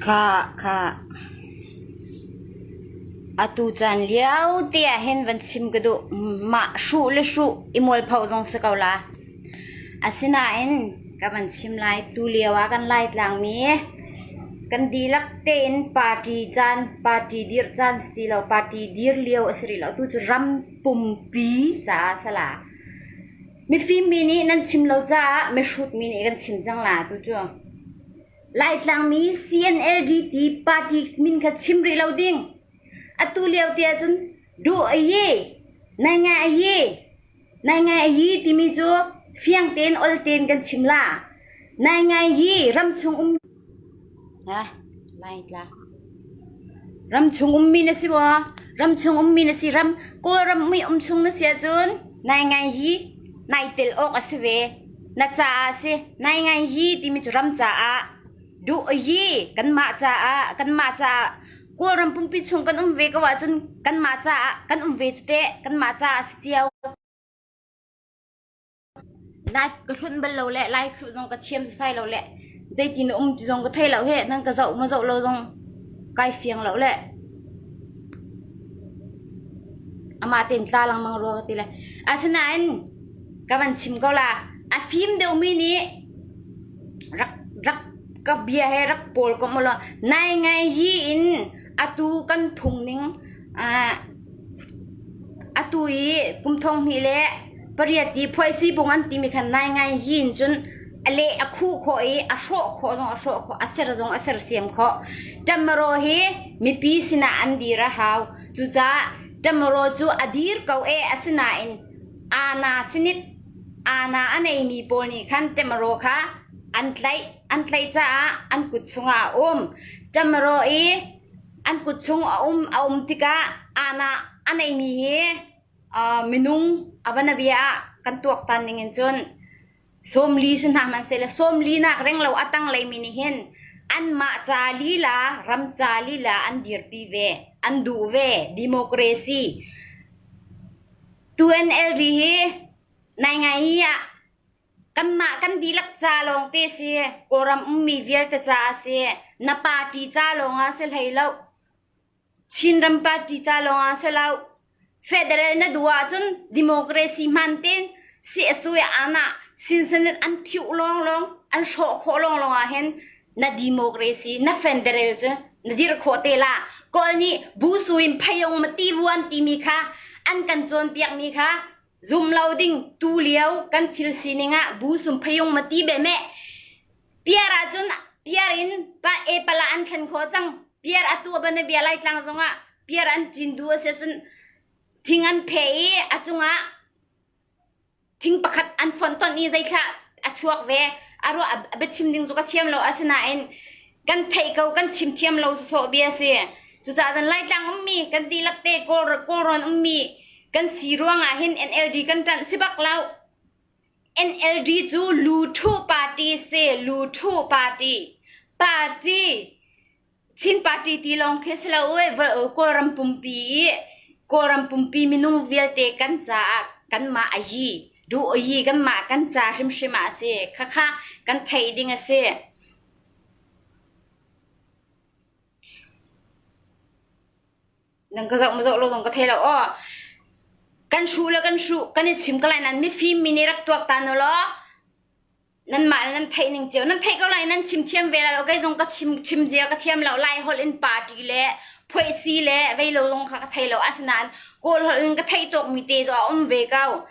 Khah, khah. Atu caan lio te ah hin van chim ka duh. Mah hruh le hruh i mualpho zong si ko la. Asinain ka van chim lai. Tu lio ah kan Laitlang mi kan dihlak tein party caan, party dirh caan si ti lo, party dir lio a si rih lo. Tu cu ram pumpi caah a si la. Mifim mi nih nan chim lo caah mihrut mi nih kan chim cang la tu cu. Laitlang mi CNLD ti party min kha chim rih lo ding. Atu lio te ahcun duh a yi, nai ngai a yi, nai ngai a yi timi cu fiang tein ol tein kan chim la. Nai ngai yi ramchung um Ha Laitlang Ramchung ummi na si maw? Ramchung ummi na si. Ram Kawlram mi um chung na si ahcun nai ngai hi nai tel awk a si ve. Na caah a si. Nai ngai hi timi cu ram caah duh hi kanmah caah kanmah caah Kawlram pumpi chung kan um ve ko ahcun kanmah caah kan um ve cu teh kanmah caah a si cio. Live ka hlunh bal lo le live hluh zong ka thiam sasai lo le zeitin a um ti zong ka thei lo he nan ka zoh maw zoh lo zong kai fiang lo le amah tein tla lengmang rua ka ti le asinain ka van chim ko la a fim deuhmi nih rak rak ka bia he rak pawl ko maw law nai ngai hi in atu kan phung ning ah Atu i kum 2008 i phuaisibung an timi khan naingai yin cun a leh a khuh khawh i a hrawh khawh zong a hrawh khawh, a ser zong a sersiam khawh. Ṭamaraw hi mipi sinah an dir a hau. Cucaah ṭamaraw cu a dir ko e asinain aana sinit aana a neimi pawl nih khan ṭamaraw kha an tlaih. An tlaih caah an kut chungah a um. Ṭamaraw i an kut chung a um a um tikah aana a neimi hi minung a vanabia ah kan tuaktan ning in cun 40 si hna hmanhsehlaw 40 nak reng lo a tanglei mi nih hin anmah ca lila ram ca lila an dirpi ve an duh ve democracy 2NLD hi nai ngai ah Kanmah kan dihlak ca lawngte si. Kawlram ummi vialte ca a si. Na party ca lawngah si hlei lo. Chinram party ca lawngah si lo. Federal na duh ahcun democracy hman tein CSU ana sinsenit an phiuh lawnglawng, an hrawh khawh lawnglawng ahhin na democracy, na federal cu na dirh khawh te la. Kawl nih busu in phayong mati bu an timi kha an kan cawnpiakmi kha Zum lo ding tu lio kan thil sining ah bu sum phayung ma ti be me. Piar ahcun piar in pa e pala an thlen khawh cang. Piar atu ban bia lai tlang zongah piar an cin du a si cun thing an phe i a cungah thing pakhat an fonh ton i zeithla a chuak ve. A ruah a biachim ding cu ka thiam lo asinain kan theih ko kan chim thiam lo sawh bia si. Cucaah cun Laitlang ummi kan dihlak te Kawlrawn ummi kan si ruangah hin NLD kan ṭanh si bak lo. NLD cu Luthu party si, Luthu party. Party Chin party ti lawng khi si lo ui Kawlram pumpi i Kawlram pumpi minung vialte kan caah kanmah a yi duh a yi kanmah kan ca hrimhrim ah a si. Khakha kan theih ding a si. Nang ka zoh ma zoh lo zong ka thei lo aw. Kan hruh le kan hruh kan i chim ko lai nan mifim mi nih rak tuak ta nu law nanmah le nan theih ning cio nan theih ko lai nan chim thiam ve lai lo kei zong ka chim chim zia ka thiam lo lai holh in party le phuaisi le vei lo zong kha ka thei lo asinain kawl holh in ka theih tawk mi te cu a um ve ko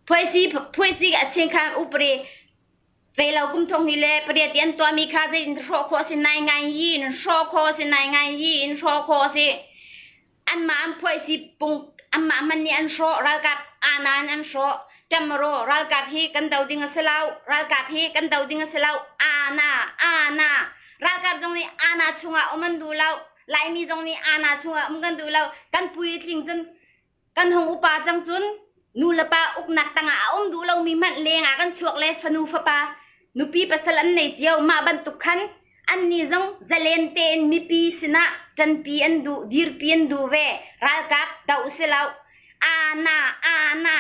phuaisi phuaisi a chengkhan upri Velo kum thong hi le pariat i an tuahmi kha zei in hrawh khawh a si nai ngai hi in hrawh khawh a si nai ngai hi in hrawh khawh a si. Anmah an phuai si pung anmah hmanh nih an hrawh ralkap ana in an hrawh. Ṭamro ralkap hi kan do ding a si lo ralkap hi kan do ding a si lo ana ana ralkap zong nih ana chungah um an duh lo Laimi zong nih ana chungah um kan duh lo kan puitling cun Kan hung upa cang cun nu le pa uknak tangah a um duh lomi hmanh lengah kan chuak le fanu fapa nupi pasal an nei cio mah bantuk khan annih zong zalen tein mipi sinah ṭanpi an duh dirpi an duh ve ralkap doh si lo ana ana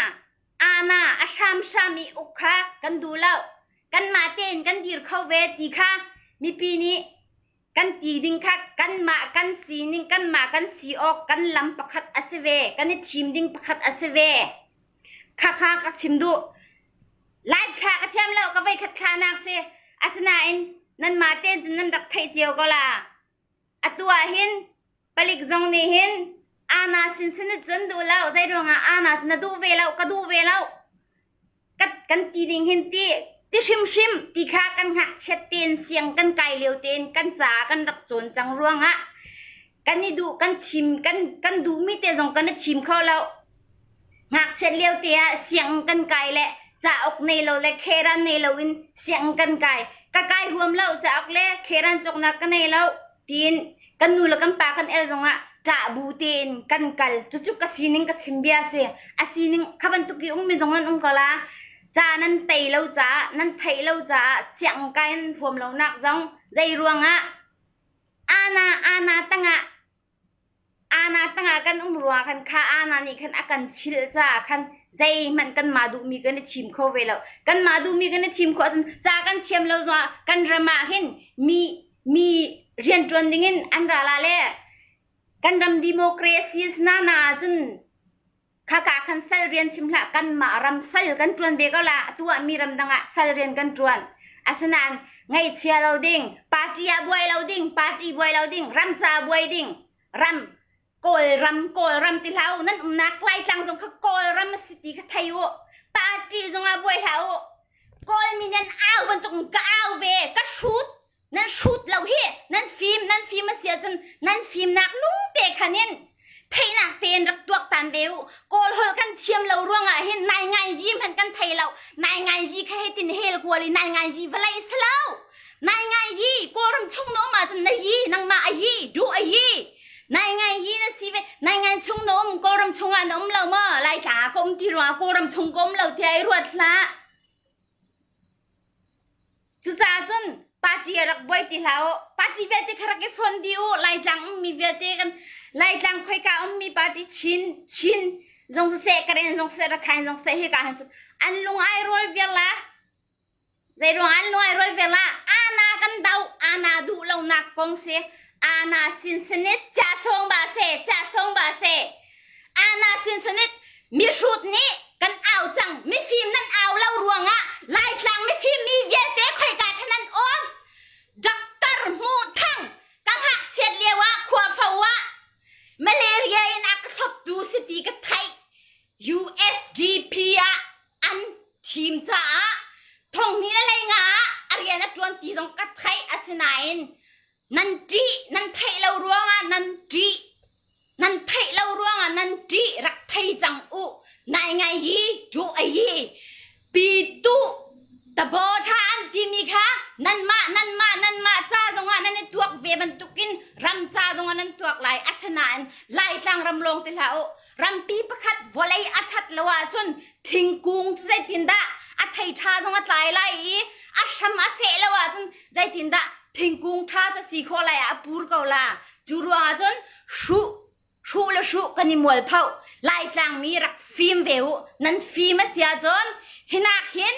ana a hramhram i uk kha kan duh lo kanmah tein kan dir kho ve ti kha mipi nih. Kan ti ding kha kanmah kan sining, kanmah kan si awk kan lam pakhat a si ve. Kan i thim ding pakhat a si ve. Khakha ka chim duh. Live thla ka thiam lo, ka voikhat thlanak si. Asinain nanmah tein cun nan rak theih cio ko la. Atu ah hin palik zong nih hin Ana sin sin cun duh lo. Zei ruangah Ana cu na duh ve lo, ka duh ve lo. Kan ti ding hin ti ti hrimhrim ti kha kan ngakchiat tein siang kan kai lio tein kan caah kan rak cawn cang ruangah kan i duh kan thim kan kan duhmi te zong kan i thim kho lo. Ngakchiat lio te ah sianginn kan kai le cauk nei lo le kheran nei lo in sianginn kan kai. Ka kai huam lo cauk le kheran cawknak ka nei lo tiin kan nu le kan pa kan el zongah ṭah bu tein kan kal. Cucu ka sining ka chim bia si. A sining kha bantuk i ummi zong nan um ko la. Ca nan tei lo caah, nan theih lo caah sianginn kai nan huam lonak zong zei ruangah ana ana tangah Ana tangah kan um ruangah khan kha ana nih khan a kan chilh caah khan zeihmanh kanmah duhmi kan i thim kho ve lo. Kanmah duhmi kan i thim khawh ahcun ca kan thiam lo zongah kan ram ah hin mi mi rianṭuan dingin an ra la le kan ram democracy nana ahcun Khaka khan sal rian chim hlah kanmah ram sal kan ṭuan ve ko la atu ah mi ramdang ah sal rian kan ṭuan. Asinain ngaihchia lo ding, party ah buai lo ding, party buai lo ding, ram ca buai ding, ram Kawlram Kawlram ti hlah u nan umnak Laitlang zong kha Kawlram a si ti kha thei u. Party zong ah buai hlah u. Kawlmi nan au bantuk in ka au ve, ka hrut. Nan hrut lo hi nan fim nan fim a si ahcun nan fimnak lung te khan in theihnak tein rak tuaktan ve u. Kawl holh kan thiam lo ruangah hin nai ngai yi hmanh kan thei lo. Nai ngai yi kha hitin hel kual i nai ngai yi vawlei si lo. Nai ngai yi Kawlram chung na um ahcun na yi nangmah a yi duh a yi. Nai ngai yi na si ve nai ngai chung na um Kawlram chungah na um lo maw Laitlang ah ka um ti ruangah Kawlram chung ka um lo tiah i ruat hlah. Cucaah cun party a rak buai ti hlah u. Party vialte kha rak i fon dih u. Laitlang ummi vialte kan Laitlang khoika ummi party Chin Chin zong siseh, Karen zong siseh, Rakhine zong siseh hika hin cun an lung ai rual viar la. Zeiruang an lung ai rual viar la. Ana kan do, ana duh lonak kong si. Ana sin sinit cha song ba se, cha song ba se. Ana sin sinit Mihrut nih kan au cang. Mifim nan au lo ruangah Laitlang mifim mi vialte khoika thlan an um? Doctor Hmuh Thang ka ngakchiat lio ah khuafo ah malaria in a ka thloptu si ti ka theih. USDP ah an thim caah thonghni le leinga ah a rian a ṭuan ti zong ka theih asinain nan ṭih nan theih lo ruangah nan ṭih Nan theih lo ruangah nan ṭih rak thei cang u. Nai ngai hi ṭuh a hi. Pi tu tabo ṭha an timi kha nanmah nanmah nanmah ca zongah nan i tuak ve bantukin ram ca zongah nan tuak lai. Asinain Laitlang ram lawng ti hlah u. Rampi pakhat vawlei a ṭhat lo ahcun thingkung cu zeitindah a thei ṭha zong a tlai lai i a hram a feh lo ahcun zeitindah thingkung ṭha cu si khawh lai ah a pur ko la. Cu ruangah cun hruh hruh le hruh kan i mualpho. Laitlang mi rak fim ve u. Nan fim a si ahcun hinak hin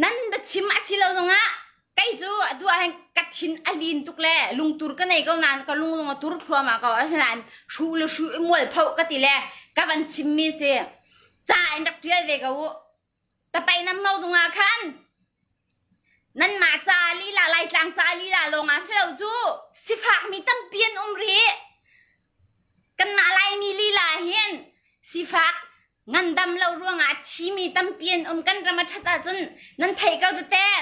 nan biachim a si lo zongah kei cu atu ah hin ka thin a lin tuk le lungtur ka nei ko nain ka lung lung a tur thluahmah ko. Asinain hruh le hruh i mualpho ka ti le ka van chimmi si. Ca in rak ṭial ve ko u. Tapai nan mo zungah khan nanmah ca lila Laitlang ca lila lawngah si lo cu sifakmi tampi an um rih. Kanmah Laimi lila hin sifak ngandam lo ruangah a thimi tampi an um kan ram a ṭhat ahcun nan theih ko cu teh.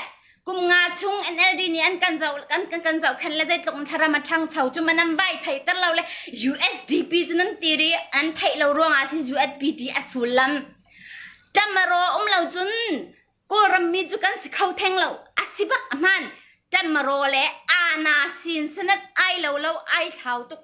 Kum nga chung NLD nih an kan zoh kan kan kan zohkhenh le zeitluk in thlaram a ṭhangcho cu ma nan vai theihter lo le USDP cu nan ti rih an theih lo ruangah si USPT a sullam. Ṭamaraw um lo cun Kawlram mi cu kan si kho theng lo. A si bak a hmaan. Ṭamaraw le ana sin sanat ai lo lo ai thlau tuk.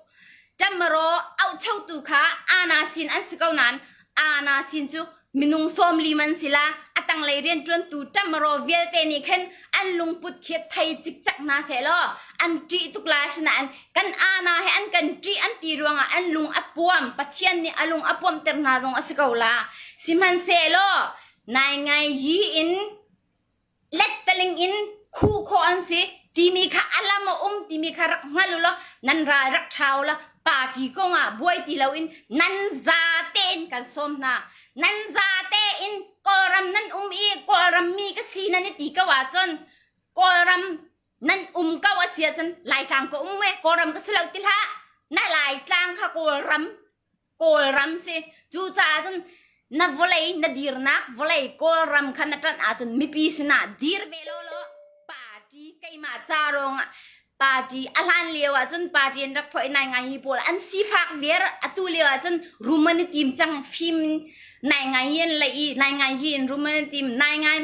Ṭamaraw auhchotu kha ana sin an si ko nain ana sin cu minung sawmli man si la a tanglei rianṭuantu ṭamaraw vialte nih khin an lungput khi thei cikcek hna sehlaw an ṭih tuk lai asinain kan ana he an kan ṭih an ti ruangah an lung a puam Pathian nih a lung a puamter hna zong a si ko la sihmanhsehlaw nai ngai yi in lettaling in khuh khawh an si. Timi kha a lam a um timi kha rak hngal u law nan ral rak ṭha u law party kong ah buai ti loin nan za tein kan sawm hna. Nan za tein Kawlram nan um i Kawlram mi ka si nan i ti ko ahcun Kawlram nan um ko a si ahcun Laitlang ka um e Kawlram ka si lo ti hlah. Na Laitlang kha Kawlram Kawlram si. Cucaah cun na vawlei na dirnak vawlei Kawlram kha na ṭanh ahcun mipi sinah dir ve law law party keimah ca ruangah party a hlan lio ahcun party an rak phoih nai ngai pawl an sifak viar atu lio ahcun rum an i tim cang fim nai ngai an lei i nai ngai hi in rum an i tim nai ngai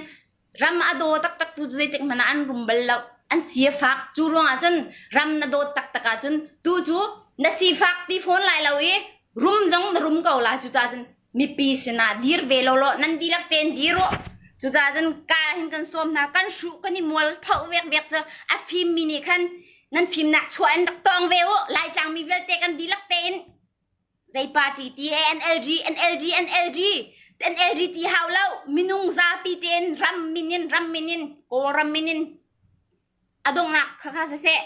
Ram a daw taktak tu zeitik hmanh ah an rum bal lo. An si a fak. Cu ruangah cun ram na dawt taktak ahcun tu cu na sifak ti fawn lai lo i rum zong na rum ko la. Cucaah cun mipi sinah dir ve law law nan dihlak tein dir uh. Cucaah cun ka hin kan sawm hna. Kan hruh kan i mual phoh vekvek cu a fimmi nih khan nan fimnak chuah in rak tawng ve uh. Laitlang mi vialte kan dihlak tein Zei party ti he NLD NLD NLD NLD ti hau lo minung zapi tein ram min in ram min in Kawlram min in a donghnak khakha siseh.